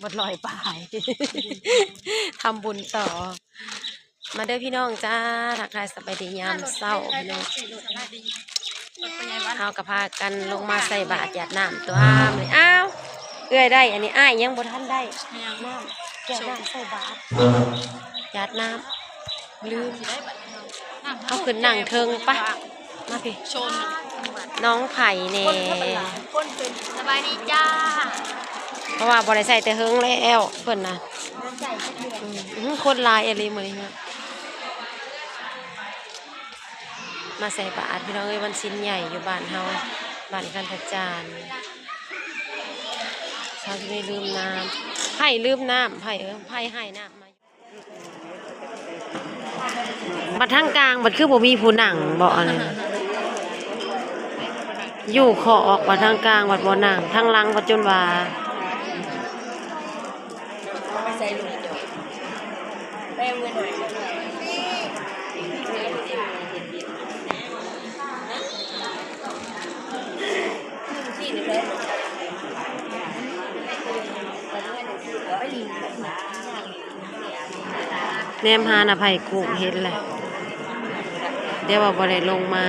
ໝົດຮ້ອຍປາຍ ທຳບຸນຕໍ່. ມາເດີພີ່ນ້ອງຈ້າ ທັກທາຍສະບາຍດີຍາມເຊົ້າພີ່ນ້ອງ. ເຮົາກໍພາກັນລົງມາໃສ່ບາດຢາດນ້ຳຕົວະ. ອ້າວ ເອື້ອຍໄດ້ ອັນນີ້ອ້າຍຍັງບໍ່ທັນໄດ້ ຫຍັງ ນ້ຳ ແກ້ວນ້ຳໃສ່ບາດ ຢາດນ້ຳ ລືມ. ເຮົາຂຶ້ນນັ່ງເທິງປະ ມາພີ້ ນ້ອງໃຜແດ່? ສະບາຍດີຈ້າ ເພາະວ່າບໍ່ໄດ້ໃສ່ແຕ່ເຫິງແລ້ວເພິ່ນນະ. ອືມ ຄົນຫຼາຍອີ່ຫຼີມື້ນີ້ ມາໃສ່ບາດພີ່ນ້ອງເອີຍ ວັນສິນໃຫຍ່ຢູ່ບ້ານເຮົາ ບ້ານຄັນທະຈານ. ເຮົາຊິໄດ້ລືມນ້ຳ ໃຜລືມນ້ຳ ໃຜ ເອີ ໃຜໃຫ້ນ້ຳມາ. ບັດທາງກາງບັດຄືບໍ່ມີຜູ້ນັ່ງເບາະ ອັນນີ້ ຢູ່ຂອກ ບັດທາງກາງບັດບໍ່ນັ່ງ ທາງຫຼັງບັດຈົນວ່າ ແນມຫານະໄພກຸ້ງເຫັນແຫຼະ ແຕ່ວ່າບໍ່ໄດ້ລົງມາ.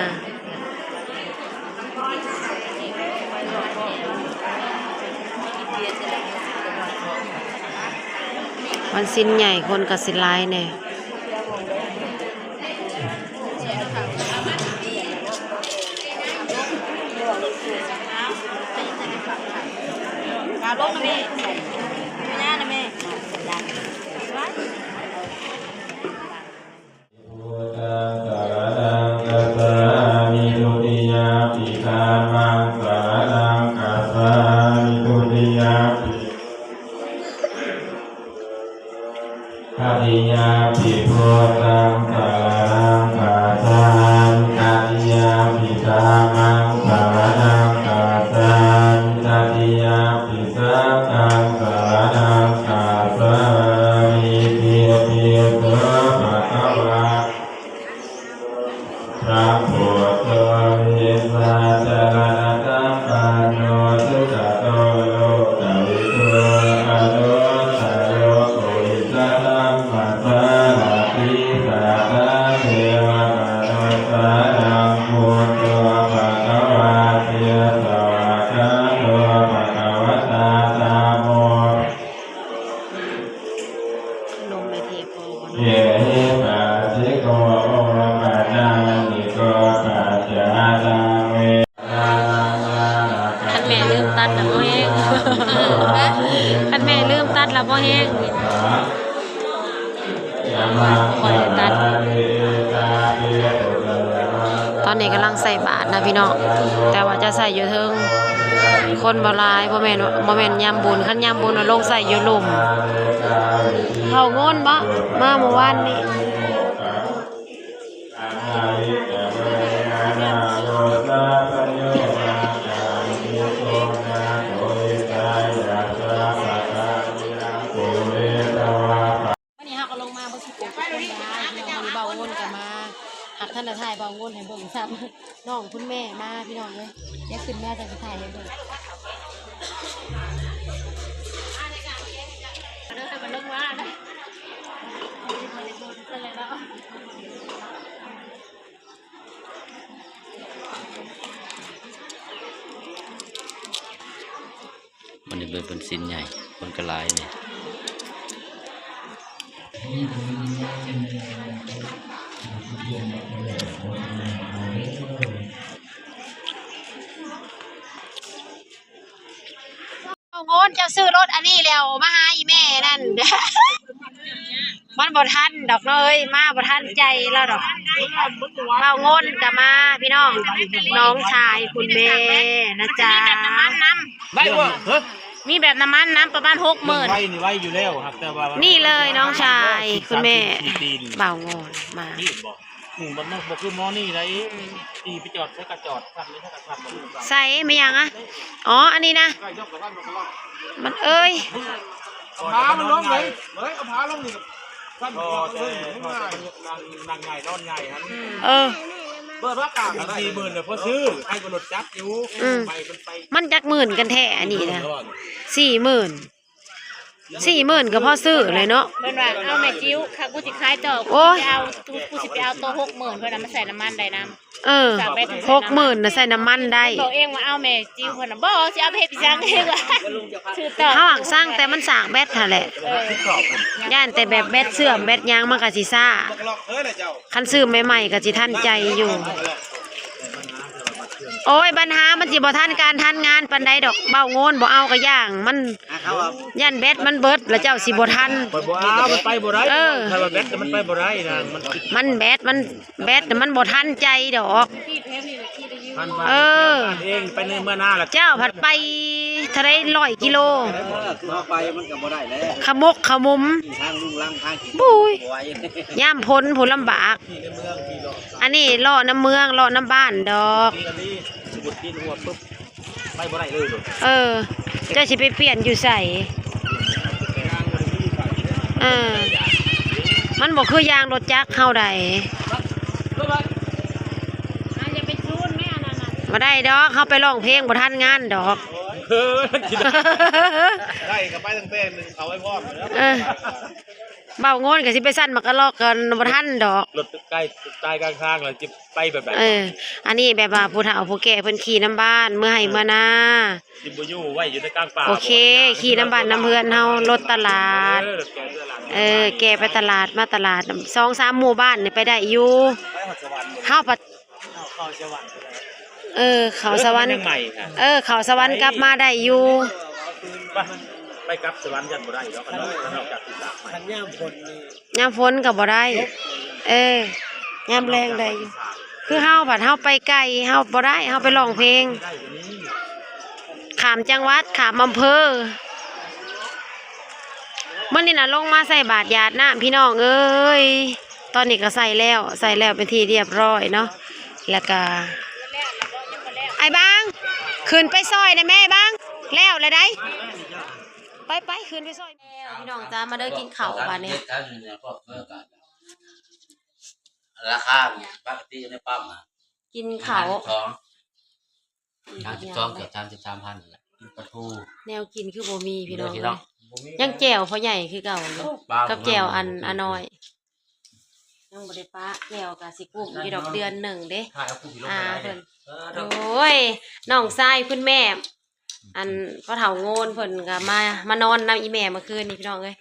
ວັນສິນໃຫຍ່ຄົນກໍຊິຫຼາຍແດ່. ເອົາລົງນະແມ່ ແມ່ນະແມ່. ພຸດທັງສະລະນັງຄັດສາມິ ທຸຕິຍຳປິ ທຳມັງສະລະນັງຄັດສາມິ ທຸຕິຍຳປິ ຕະຕິຍຳປິ ພຸດທັງສະລະນັງຄັດສາມິ ຕະຕິຍຳປິ ທຳມັງສະລະນັງຄັດສາມິ ຕະຕິຍຳປິ ສັງຄັງສະລະນັງຄັດສາມິ ຕິດຖິໂສ ພະຄະວາ ທຳພຸດໂທ ວິຊາຈະລະນະສັມປັນໂນ ສຸກະໂຕ ໂລກະວິທູ ອະນຸດຕະໂລ ປຸລິສະທຳມະສາລະຖິ ສັດຖາເທວະມະນຸດສານັງ ພຸດໂທ ພະຄະວາ ຕິສະສະຫະວາຄາໂຕ ພະຄະວະຕາ ທຳໂມ ລົມແມ່ເທໂພ ເອຫິປັດສິໂກ ໂອປະນາຍິໂກ ປັດຈາຕັງ ເວ ຄັນແມ່ລືມຕັດລະບໍ່ແຮງ ຄັນແມ່ລືມຕັດລະບໍ່ແຮງ. ຕອນນີ້ກຳລັງໃສ່ບາດນະພີ່ນ້ອງ ແຕ່ວ່າຈະໃສ່ຢູ່ເທິງ ຄົນບໍ່ຫຼາຍ ບໍ່ແມ່ນ ບໍ່ແມ່ນຍາມບຸນ ຄັນຍາມບຸນລະລົງໃສ່ຢູ່ລຸ່ມ. ເຜົ່າໂງນບໍ ມາມື້ວານນີ້. ມື້ນີ້ເຮົາກໍລົງມາເບິດສຸກຄົນ ເບົາໂງນກໍມາ ຫາກທັນໄດ້ຖ່າຍເບົາໂງນໃຫ້ເບິ່ງຊ້ຳ ນ້ອງຄຸນແມ່ມາພີ່ນ້ອງເອີຍ ດຽວຂຶ້ນມາຈັ່ງຊິຖ່າຍໃຫ້ເບິ່ງ. ວັນນີ້ເປັນວັນສິນໃຫຍ່ ຄົນກໍຫຼາຍແດ່. ເອົາໂງນ ເຈົ້າຊື້ລົດອັນນີ້ແລ້ວມາຫາອີ່ແມ່ນັ້ນ ມັນບໍ່ທັນດອກເນາະເອີຍ ມາບໍ່ທັນໃຈລາວດອກ. ເບົາໂງນກໍມາພີ່ນ້ອງ ນ້ອງຊາຍຄຸນແມ່ນະຈ໊ະ ໄດ້ບໍ່? ຮະ ມີແບບນ້ຳມັນນຳ ປະມານຫົກໝື່ນ ໄວນີ້ໄວຢູ່ແລ້ວ ຫາກແຕ່ວ່າ ນີ້ເລີຍນ້ອງຊາຍຄຸນແມ່ ເບົາໂງນມາ. ນີ້ບໍ່ ນີ້ມັນບໍ່ຄືໝໍນີ້ໃດ໋ ອືມ ຂີ່ໄປຈອດໃສກໍຈອດ ຄັນນີ້ໃສກໍຄັນ. ໃສ ແມ່ນຫຍັງອະ? ອໍ ອັນນີ້ນະ ມັນເອີຍ ເອົາຜ້າມັນລົງເລີຍ ເອີຍ ເອົາຜ້າລົງນີ້ ຊັ້ນ ພໍແຕ່ ພໍແຕ່ມັນນັ່ງ ນັ່ງງ່າຍນອນງ່າຍຫັ້ນ ອືມ ເອີ ເປີດວ່າກາງສີ່ໝື່ນນະ ພໍຊື້ ໃຫ້ກໍລົດຈັກຢູ່ ອືມ ໄປມັນໄປ ມັນຈັກໝື່ນກັນແທ້ອັນນີ້ນະ ສີ່ໝື່ນ. ສີ່ໝື່ນກໍພໍຊື້ແຫຼະເນາະ. ເພິ່ນວ່າ ເອົາແມ່ຈິ້ວ ຄັນກູຊິຂາຍຕໍ່ ໂອ້ຍ ກູຊິໄປເອົາ ກູຊິໄປເອົາໂຕຫົກໝື່ນ ເພິ່ນນະ ມາໃສ່ນ້ຳມັນໄດ້ນຳ. ເອີ ສາກແບັດ ຫົກໝື່ນນະ ໃສ່ນ້ຳມັນໄດ້. ບອກເອງວ່າເອົາແມ່ຈິ້ວ ເພິ່ນນະ ບໍ່ ຊິເອົາໄປເຮັດອີ່ຫຍັງ ເອງວ່າ ຊື້ຕໍ່. ເຮົາຫາກສັ່ງແຕ່ມັນສາກແບັດຫັ້ນແຫຼະ. ເອີ ຢ້ານແຕ່ແບບແບັດເສື່ອມແບັດຫຍັງ ມັນກໍຊິຊ້າ. ຄັນຊື້ໃໝ່ໆກໍຊິທັນໃຈຢູ່. ໂອ້ຍ ບັນຫາມັນຊິບໍ່ທັນການທັນງານປານໃດດອກ. ເບົາໂງນບໍ່ເອົາກະຢ່າງ ມັນ ຢ້ານແບັດມັນເບິດ ແລ້ວເຈົ້າຊິບໍ່ທັນ. ຂ້ອຍບໍ່ເອົາ ມັນໄປບໍ່ໄດ້. ເອີ ຖ້າວ່າແບັດມັນໄປບໍ່ໄດ້ນະ ມັນ ມັນແບັດ ມັນແບັດ ມັນບໍ່ທັນໃຈດອກ. ເອີ ເອງໄປໃນເມືອນາລະ ເຈົ້າພັດໄປເທົ່າໃດ ຮ້ອຍກິໂລ ເຮົາໄປມັນກໍບໍ່ໄດ້ແລ້ວ ຂະໝົກຂະໝຸມ ທາງລຸງລັງທາງ ໂອ້ຍ ຍາມຝົນພຸ້ນລຳບາກ. ອັນນີ້ເລາະນຳເມືອງ ເລາະນຳບ້ານດອກ. ໄປບໍ່ໄດ້ເລີຍ. ເອີ ເຈົ້າຊິໄປປ່ຽນຢູ່ໃສ? ເອີ ມັນບໍ່ຄືຢາງລົດຈັກເຮົາໃດ. ບໍ່ໄດ້ດອກ ເຮົາໄປຮ້ອງເພງບໍ່ທັນງານດອກ. ເອີ ໄດ້ກໍໄປຕັ້ງແຕ່ໜຶ່ງເຂົາໄວ້ພ້ອມແລ້ວ. ເອີ ເບົາໂງນກໍຊິໄປສັ່ນໝາກກະລອກກັນບໍ່ທັນດອກ. ລົດໃກ້ຕາຍກາງທາງແລ້ວຊິໄປແບບໃດ? ເອີ ອັນນີ້ແບບວ່າຜູ້ເຖົ້າຜູ້ແກ່ເພິ່ນຂີ່ນຳບ້ານ ເມືອໄຮ່ເມືອນາ ຊິບໍ່ຢູ່ໄວ້ຢູ່ໃນກາງປ່າ. ໂອເຄ ບໍ່ ຂີ່ນຳບ້ານນຳເຮືອນເຮົາ ລົດຕະຫຼາດ. ເອີ ແກ່ໄປຕະຫຼາດ ມາຕະຫຼາດ ສອງສາມໝູ່ບ້ານນີ້ໄປໄດ້ຢູ່. ເຮົາພັດ ເຂົ້າສະຫວັນ ເອີ ເຂົ້າສະຫວັນ ຍັງໃໝ່ ເອີ ເຂົ້າສະຫວັນກັບມາໄດ້ຢູ່. ໄປ ໄປກັບສະຫວັນຍັງບໍ່ໄດ້ດອກ ຄັນນອກ ຄັນນອກຈາກທີ່ສາມໃໝ່. ຄັນຍາມຝົນນີ້ ຍາມຝົນກໍບໍ່ໄດ້. ເອີ ຍາມແລງໄດ້ຢູ່. ຄືເຮົາ ບັດເຮົາໄປໄກ ເຮົາບໍ່ໄດ້ ເຮົາໄປຮ້ອງເພງ ຂ້າມຈັງຫວັດ ຂ້າມອຳເພີ. ມື້ນີ້ນະ ລົງມາໃສ່ບາດຢາດນ້ຳ ພີ່ນ້ອງເອີຍ. ຕອນນີ້ກໍໃສ່ແລ້ວ ໃສ່ແລ້ວເປັນທີ່ຮຽບຮ້ອຍເນາະ. ແລ້ວກໍ ອ້າຍບາງ ຂຶ້ນໄປຊ່ອຍແດ່ແມ່ບາງ ແລ້ວແລ້ວໃດ໋. ໄປໆ ຂຶ້ນໄປຊ່ອຍແມ່. ພີ່ນ້ອງຈ້າ ມາເດີ ກິນເຂົ້າບາດນີ້. ລາຄາປົກກະຕິຢູ່ໃນປ້ຳ ກິນເຂົ້າ ສາມສິບສອງ ເກືອບສາມສິບສາມພັນແຫຼະ. ກິນປາທູ ແນວກິນຄືບໍ່ມີ ພີ່ນ້ອງ ພີ່ນ້ອງ ຍັງແຈ່ວພໍ່ໃຫຍ່ຄືເກົ່າຢູ່ ກັບແຈ່ວອັນ ອານ້ອຍ ຍັງບໍ່ໄດ້ປະ. ແຈ່ວກໍຊິກຸ້ມຢູ່ດອກ ເດືອນໜຶ່ງເດ້ ອາເພິ່ນ. ໂອ້ຍ ນ້ອງຊາຍຄຸນແມ່ ອັນ ພໍ່ເຖົ້າໂງນເພິ່ນກໍມາ ມານອນນຳອີ່ແມ່ເມື່ອຄືນນີ້ ພີ່ນ້ອງເອີຍ.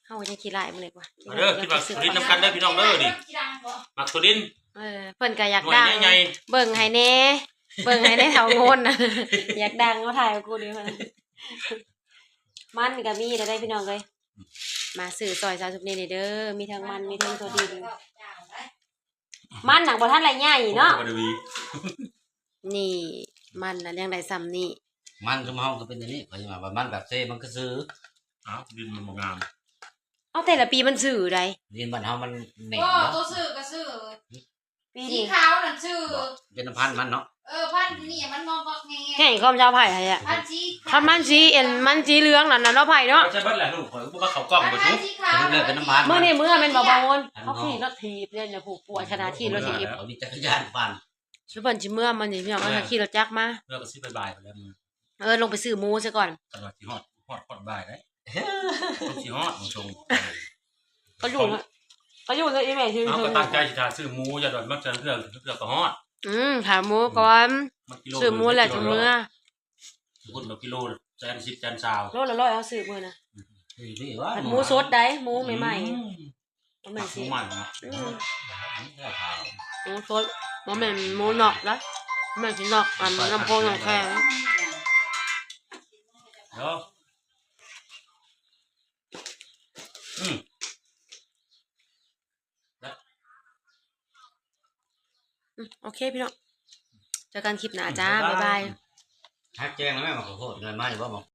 ເຮົາກໍຍັງຂີ້ຮ້າຍມື້ນີ້ກວ່າ. ມາເດີ ກິນໝາກຖົ່ວດິນນຳກັນເດີ ພີ່ນ້ອງເດີ. ນີ້ ໝາກຖົ່ວດິນ ເອີ ເພິ່ນກໍຢາກດັງ ເບິ່ງໃຫ້ແດ່ ເບິ່ງໃຫ້ແດ່ເຖົ້າໂງນນະ. ຢາກດັງ ມາຖ່າຍກັບກູເດີ. ມັນກໍມີແລ້ວເດ້ ພີ່ນ້ອງເອີຍ. ມາຊື້ຊ່ອຍສາວສຸກນີເດີ ມີທັງມັນ ມີທັງຖົ່ວດິນ. ມັນນະບໍ່ທັນໄດ້ໃຫຍ່ເນາະ. ນີ້ມັນນະຍັງໄດ້ຊ່ຳນີ້. ມັນຄືເຮົາກໍເປັນອັນນີ້ ຂ້ອຍວ່າມັນແບບເຊ ມັນຄືຊື່. ອ້າວ ດິນມັນບໍ່ງາມ. ເອົາ ແຕ່ລະປີມັນຊື່ໃດ໋. ດິນບ້ານເຮົາມັນແໜ້ນ. ໂອ້ ໂຕຊື່ກໍຊື່ ປີນີ້ ສີຂາວນັ້ນຊື່ ເປັນພັນມັນເນາະ. ເອີ ພັນນີ້ມັນງອກໆແງໆ. ແຫ່ງຄອມຊາວໄຜ່ຫັ້ນແຫຼະ. ພັນສີຂາວ ຄັນມັນສີ ອັນ ມັນສີເຫຼືອງນັ້ນນະເນາະ ໄຜ່ເນາະ. ໃຊ້ເບິດແຫຼະລູກ ຂ້ອຍບໍ່ເຂົ້າກ້ອງບໍ່ສຸກ. ສະຫຼຸບແລ້ວເປັນນຳພັນ. ມື້ນີ້ເມືອແມ່ນບໍ່ ບ່າວໂງນ? ເຮົາຂີ່ລົດຖີບເດ້ ຜູ້ປວດຂະໜາດຂີ່ລົດຖີບ ມີຈັກກະຍານປັ່ນ. ຄືເພິ່ນຊິເມືອມັນນີ້ ພີ່ນ້ອງເອີຍ ຂີ່ລົດຈັກມາ ເມືອກໍຊິໄປບ່າຍພຸ້ນແຫຼະ. ເອີ ລົງໄປຊື້ໝູຊະກ່ອນ ຄັນວ່າຊິຮອດ ຮອດ ຮອດບ່າຍໄດ໋. ຕ້ອງຊິຮອດ ມາສົ່ງ ກໍຢູ່ນະ ກໍຢູ່ນະ ອີແມ່ຊິ ເຮົາກໍຕັ້ງໃຈຊິຖ້າຊື້ໝູ ຢ່າດອນມັກຈະເທື່ອ ເທື່ອກໍຮອດ. ອືມ ຖ້າໝູກ່ອນ ມັນກິໂລ ຊື້ໝູແລ້ວຈຶ່ງເມືອ. ສົມມຸດວ່າກິໂລແສນສິບ ແສນຊາວ ໂລລະຮ້ອຍ ເຮົາຊື້ມື້ນະ. ອືມ ນີ້ວ່າ ໝູສົດໄດ໋ ໝູໃໝ່ໆ. ອືມ ບໍ່ແມ່ນຊິ ໝູໃໝ່ນະ. ອືມ ໝູຂາວ ໝູສົດ ບໍ່ແມ່ນໝູນອກນະ ແມ່ນຊິນອກ ອັນ ນ້ຳໂພງນ້ຳແຂງ. ເດີ ອືມ ອືມ ໂອເຄ ພີ່ນ້ອງ ເຈີກັນຄລິບໜ້າຈ້າ ບາຍບາຍ. ຫັກແຈ້ງແລ້ວແມ່ ໝາກຂ້າວໂພດ ເງິນມາຢູ່ບໍ່? ໝາກ